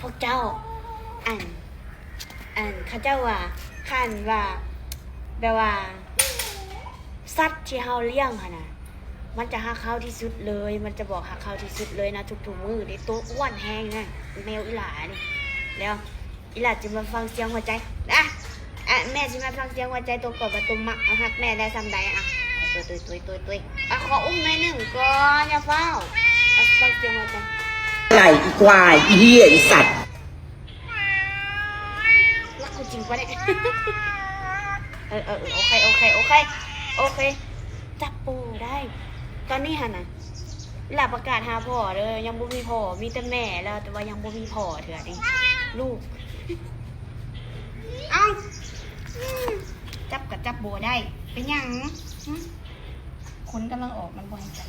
ພວກເຈົ້າ ອັນ ອັນ ເຂົາເຈົ້າວ່າ ຄັນວ່າ ແບບວ່າ ສັດທີ່ເຮົາລ້ຽງຫັ້ນນະ ມັນຈະຮັກເຮົາທີ່ສຸດເລີຍ, ມັນຈະບອກຮັກເຮົາທີ່ສຸດເລີຍນະ ທຸກໆມື້ເດ້. ໂຕອ້ວນແຮງນະ ແມວອີ່ຫຼ້ານີ້. ແລ້ວອີ່ຫຼ້າຈະມາຟັງສຽງຫົວໃຈ ອະ ອະ ແມ່ຊິມາຟັງສຽງຫົວໃຈໂຕກ່ອນວ່າໂຕມັກ ເອົາ ຮັກແມ່ໄດ້ສ່ຳໃດ. ອະ ຕຸ້ຍໆໆໆ ອະ ຂໍອຸ້ມໜ້ອຍໜຶ່ງກ່ອນ ຢ່າຟ້າວ. ອະ ຟັງສຽງຫົວໃຈ. ໄກ່ ອີຄວາຍ ອີເຫື່ອ ອີສັດ. ລັກກູຈິງປະເດ? ເອີ ເອີ ເອີ ໂອເຄ ໂອເຄ ໂອເຄ ໂອເຄ ຈັບບໍ່ໄດ້. ຕອນນີ້ຫັ້ນນະ ອີ່ຫຼ້າປະກາດຫາພໍ່ເດີ, ຍັງບໍ່ມີພໍ່, ມີແຕ່ແມ່ແລ້ວ ແຕ່ວ່າຍັງບໍ່ມີພໍ່ເທື່ອນີ້. ລູກ ເອົ້າ ຈັບກໍຈັບບໍ່ໄດ້ ເປັນຫຍັງ? ຫຶ? ຂົນກຳລັງອອກ ມັນບໍ່ໃຫ້ຈັບ.